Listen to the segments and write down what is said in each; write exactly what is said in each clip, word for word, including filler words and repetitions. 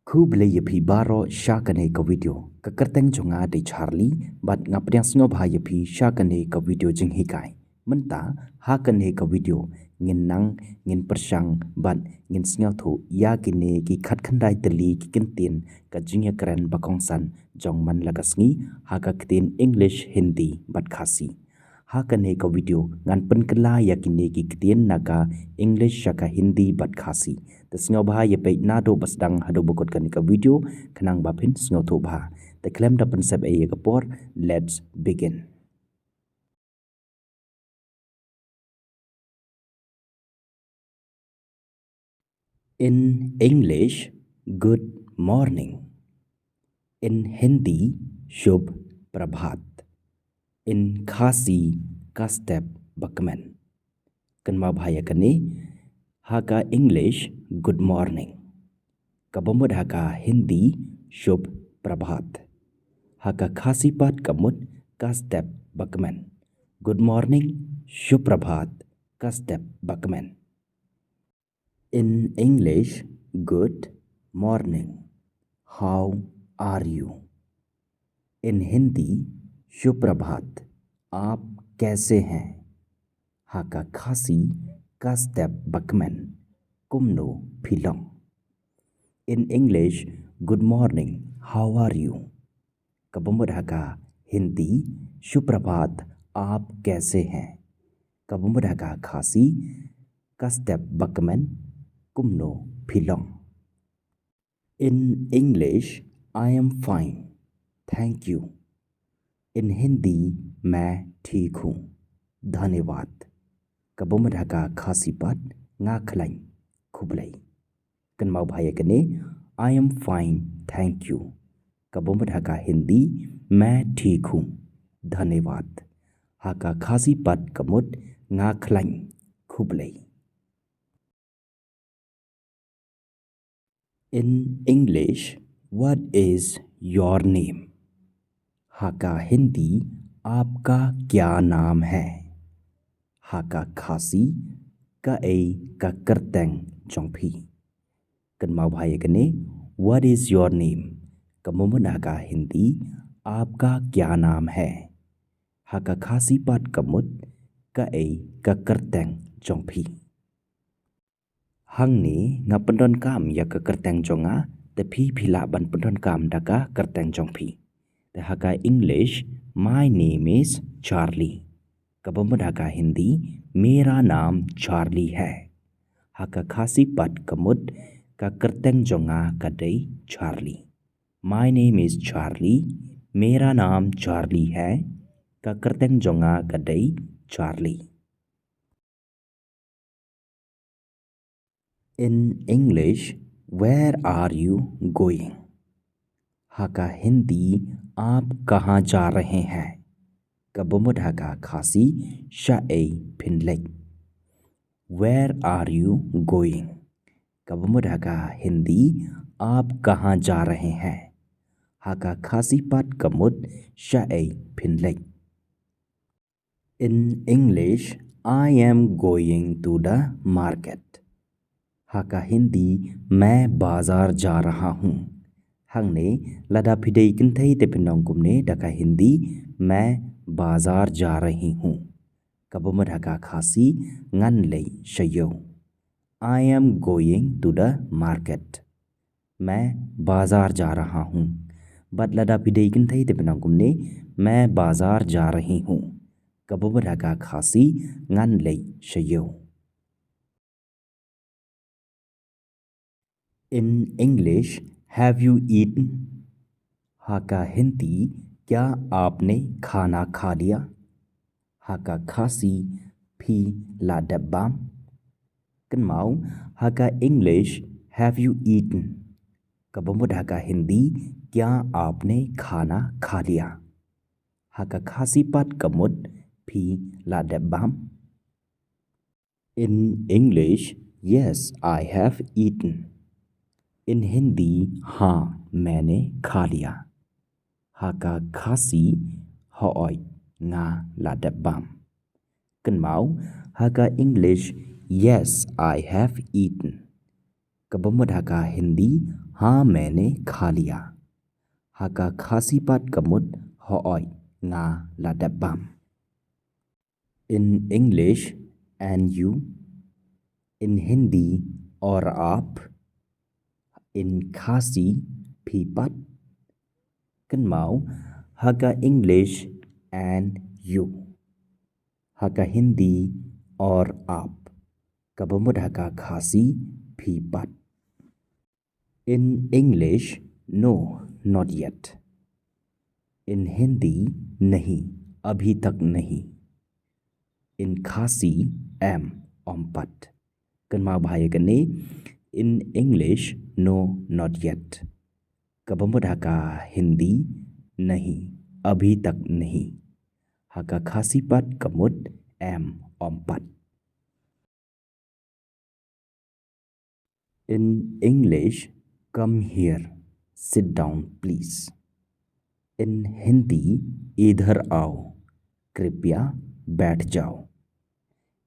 Khublei ïa phi baroh sha kane ka video. Ka kyrteng jong nga dei Charlie, bad nga pdiang sngewbha ïa phi sha kane ka video jinghikai. Mynta, ha kane ka video, ngin nang, ngin pyrshang, bad ngin sngewthuh ïa kine ki khatkhyndai tylli ki kyntien ka jingïakren ba kongsan jong man la ka sngi, ha ka ktien English, Hindi, bad Khasi. Ha kane ka video ngan pynkylla ïa kine ki ktien na ka English sha ka Hindi bad Khasi. Te sngewbha ïa peit naduh ba sdang haduh ba kut kane ka video, khnang ba phin sngewthuh bha. Te khlem da pynsep ei ïa ka por, let's begin. In English, good morning. In Hindi, shubh prabhat. In Khasi, ka step bakmen. Kynmaw bha ïa kane, ha ka English, good morning. Kaba mut ha ka Hindi, shubh prabhat. Ha ka Khasi pat ka mut, ka step bakmen. Good morning, shubh prabhat, ka step bakmen. In English, good morning. How are you? In Hindi, shubh prabhat. Aap kaise hain? Ha ka Khasi, ka step bakmen. Kumno phi long? In English, good morning. How are you? Kaba mut ha ka Hindi, shubh prabhat, aap kaise hain? Kaba mut ha ka Khasi, ka step bakmen, kumno phi long? In English, I am fine, thank you. In Hindi, main theek hoon, dhanyavad. Kaba mut ha ka Khasi pat, nga khlaiñ, khublei. Kynmaw bha ïa kane, I am fine, thank you. Kaba mut ha ka Hindi, main theek hoon, dhanyavad. Ha ka Khasi pat ka mut, nga khlaiñ, khublei. In English, what is your name? Ha ka Hindi, aapka kya naam hai? Ha ka Khasi, kaei ka kyrteng jong phi? Kynmaw bha ïa kane, what is your name? Kaba mut ha ka Hindi, aapka kya naam hai? Ha ka Khasi pat ka mut, kaei ka kyrteng jong phi? Hangne nga pyndonkam ïa ka kyrteng jong nga, te phi phi lah ban pyndonkam da ka kyrteng jong phi. Te ha ka English, my name is Charlie. Kaba mut ha ka Hindi, mera naam Charlie hai. Ha ka Khasi pat ka mut, ka kyrteng jong nga ka dei Charlie. My name is Charlie. Mera naam Charlie hai. Ka kyrteng jong nga ka dei Charlie. In English, where are you going? Ha ka Hindi, aap kahan ja rahe hain? Kaba mut ha ka Khasi, shaei phin leit? Where are you going? Kaba mut ha ka Hindi, aap kahan ja rahe hain? Ha ka Khasi pat ka mut, shaei phin leit? In English, I am going to the market. Ha ka Hindi, main bazaar ja raha hoon. Hangne, lada phi dei kynthei te phin ong kumne, da ka Hindi, main bazaar ja rahi hoon. Kaba mut ha ka Khasi, ngan leit sha ïew. I am going to the market. Main bazaar ja raha hoon. Bad lada phi dei kynthei te phin ong kumne, main bazaar ja rahi hoon. Kaba mut ha ka Khasi, ngan leit sha ïew. In English, have you eaten? Ha ka Hindi, kya aapne khana kha liya? Ha ka Khasi, phi la dep bam? Kynmaw, ha ka English, have you eaten? Kaba mut ha ka Hindi, kya aapne khana kha liya? Ha ka Khasi pat ka mut, phi la dep bam? In English, yes, I have eaten. In Hindi, हाँ, मैंने खा लिया. Ha ka Khasi, hooid, nga la dep bam. Kynmaw, ha ka English, yes, I have eaten. Kaba mut ha ka Hindi, हाँ, मैंने खा लिया. Ha ka Khasi pat ka mut hooid, nga la dep bam. In English, and you? In Hindi, और आप? In Khasi, phi pat? Kynmaw, ha ka English, and you. Ha ka Hindi, और आप. Kaba mut ha ka Khasi, phi pat. In English, no, not yet. In Hindi, नहीं, अभी तक नहीं. In Khasi, em, ym pat. Kynmaw bha ïa kane, in English, no, not yet. Kaba mut ha ka Hindi, नहीं, अभी तक नहीं. Ha ka Khasi pat ka mut, em, ym pat. In English, come here, sit down, please. In Hindi, इधर आओ, कृपया बैठ जाओ.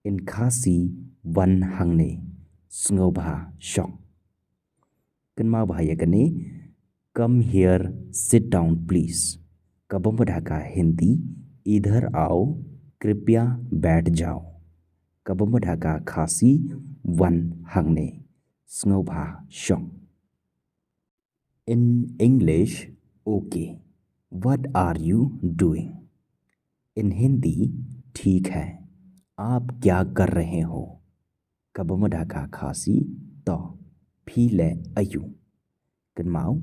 In Khasi, wan hangne, sngewbha shong. Kynmaw bha ïa kane, come here, sit down, please. Kaba mut ha ka Hindi, इधर आओ, कृपया बैठ जाओ. Kaba mut ha ka Khasi, wan hangne, sngewbha shong. In English, okay, what are you doing? In Hindi, ठीक है, आप क्या कर रहे हो? Kaba mut ha ka Khasi, to, phi leh aïu? Kynmaw,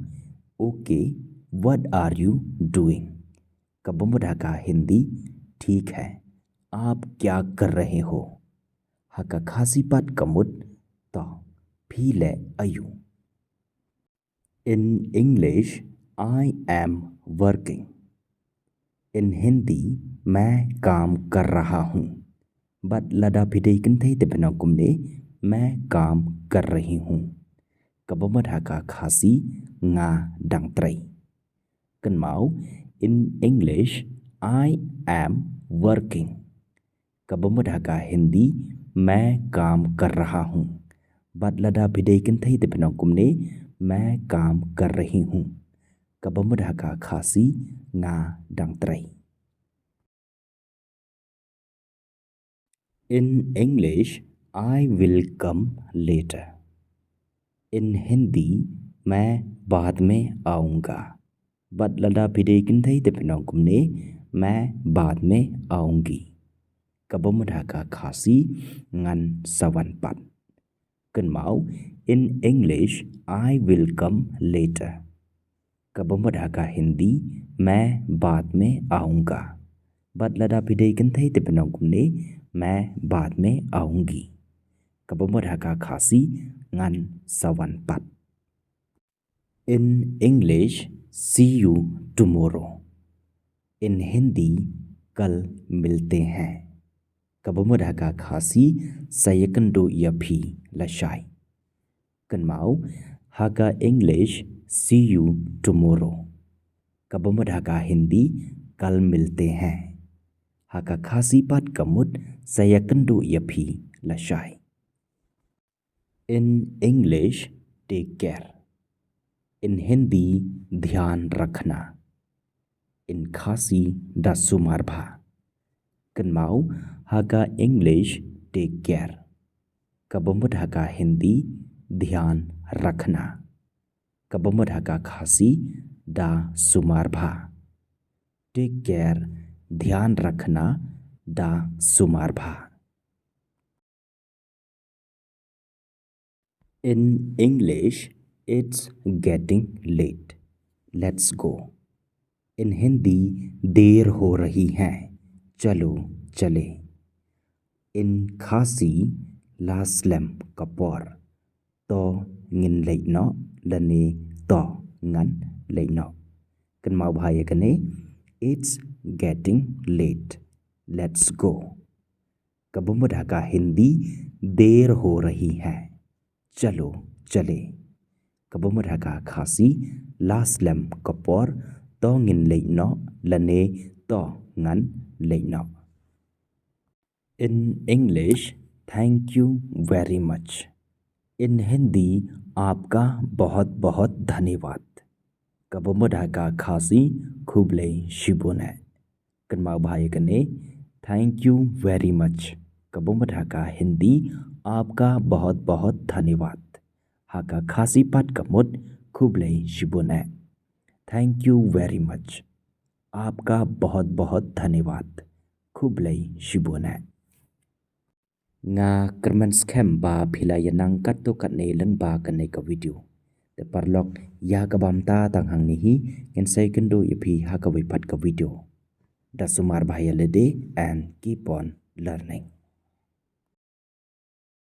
okay, what are you doing? Kaba mut ha ka Hindi, ठीक है, आप क्या कर रहे हो? Ha ka Khasi pat ka mut, to, phi leh aïu? In English, I am working. In Hindi, मैं काम कर रहा हूँ. Bad lada phi dei kynthei te phin ong kumne, मैं काम कर रही हूँ. Kaba mut ha ka Khasi, nga dang trei. Kynmaw, in English, I am working. Kaba mut ha ka Hindi, मैं काम कर रहा हूँ. Bad lada phi dei kynthei te phin ong kumne, मैं काम कर रही हूँ. Kaba mut ha ka Khasi, nga dang trei. In English, I will come later. In Hindi, मैं बाद में आऊँगा. Bad lada phi dei kynthei te phin ong kumne, मैं बाद में आऊँगी. Kaba mut ha ka Khasi, ngan sa wan pat. Kynmaw, in English, I will come later. Kaba mut ha ka Hindi, मैं बाद में आऊँगा. Bad lada phi dei kynthei te phin ong kumne, मैं बाद में आऊँगी. Kaba mut ha ka Khasi, ngan sa wan pat. In English, see you tomorrow. In Hindi, कल मिलते हैं. Kaba mut ha ka Khasi, sa ïakynduh ïa phi lashai. Kynmaw, ha ka English, see you tomorrow. Kaba mut ha ka Hindi, कल मिलते हैं. Ha ka Khasi pat ka mut, sa ïakynduh ïa phi lashai. In English, take care. In Hindi, ध्यान रखना. In Khasi, da sumar bha. Kynmaw, ha ka English, take care. Kaba mut ha ka Hindi, ध्यान रखना. Kaba mut ha ka Khasi, da sumar bha. Take care, ध्यान रखना, da sumar bha. In English, it's getting late. Let's go. In Hindi, देर हो रही है, चलो चले. In Khasi, la slem ka por, to ngin leit noh, lane to ngan leit noh. Kynmaw bha ïa kane, it's getting late. Let's go. Kaba mut ha ka Hindi, देर हो रही है, चलो चले. Kaba mut ha ka Khasi, la slem ka por, to ngin leit noh, lane to ngan leit noh. In English, thank you very much. In Hindi, आपका बहुत बहुत धन्यवाद. Kaba mut ha ka Khasi, khublei shibun eh. Kynmaw bha ïa kane, thank you very much. Kaba mut ha ka Hindi, आपका बहुत बहुत धन्यवाद. Ha ka Khasi pat ka mut, khublei shibun eh. Thank you very much. आपका बहुत बहुत धन्यवाद. Khublei shibun eh. Nga kyrmen skhem ba phi la ïa nang katto katne lyngba kane ka video. Te paralok, ïa kaba mynta tang hangne hi, ngin sa ïakynduh ïa phi ha kawei pat ka video. Da sumar bha ïa lade and keep on learning.